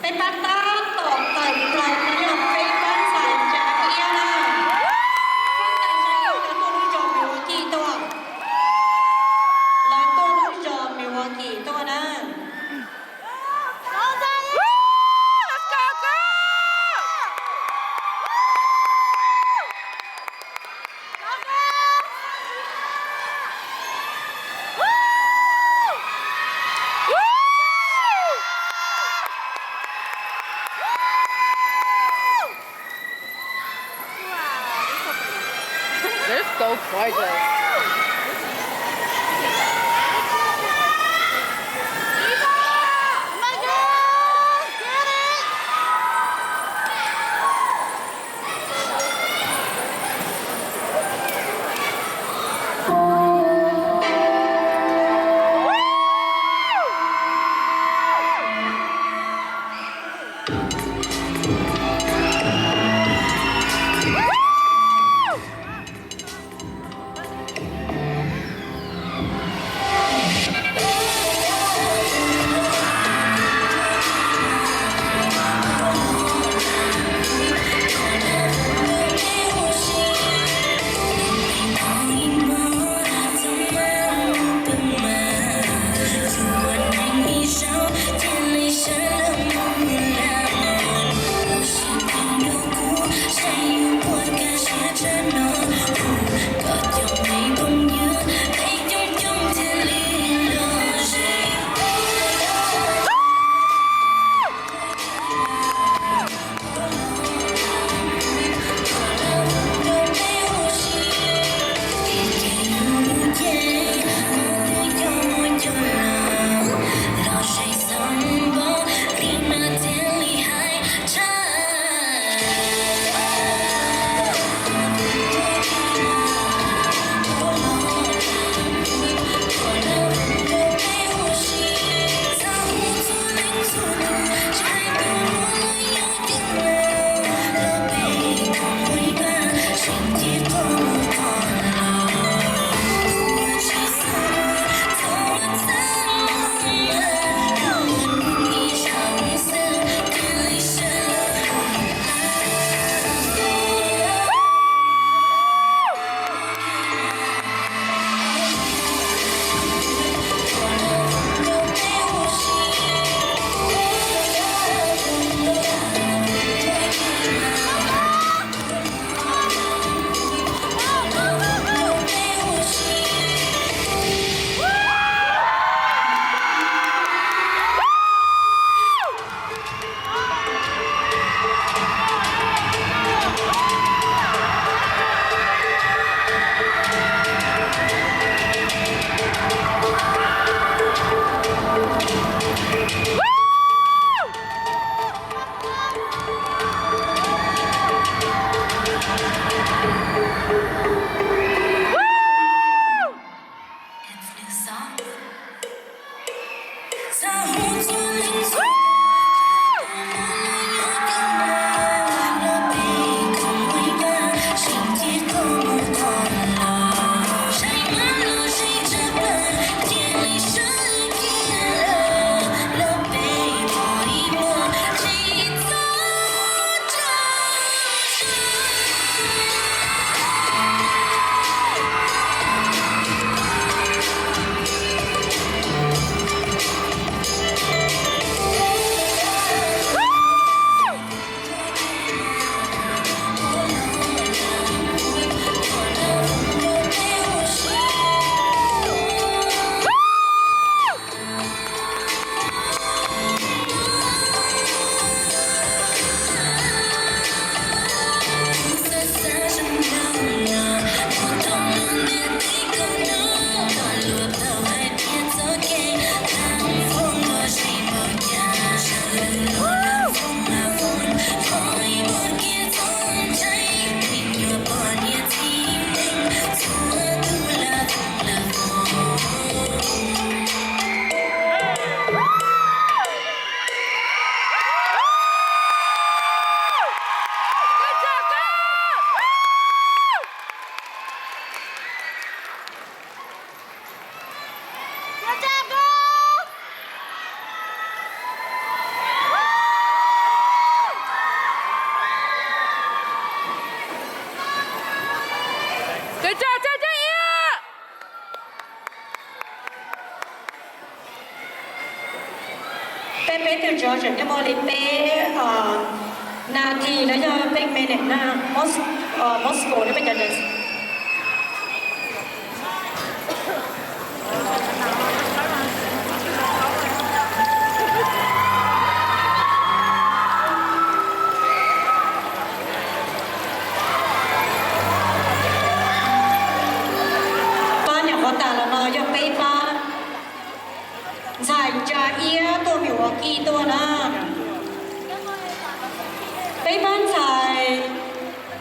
Peb tab tom tawm plaws no yog peb pab ntxhais Tsav Iab na. Peb ntxhais Tsav Iab lawv tuaj lub zos Milwaukee tuaj. Lawv tuaj lub zos Milwaukee tuaj na. They're so gorgeous. Peb peb tug judge tseem nyob muaj li peb nas this los yog peb minute na, Moscow no peb cov judge. Pab nyuam qhuav tas los no yog peb pab ntxhais Ntsa Iab tuaj Milwaukee tuaj na. Peb pab ntxhais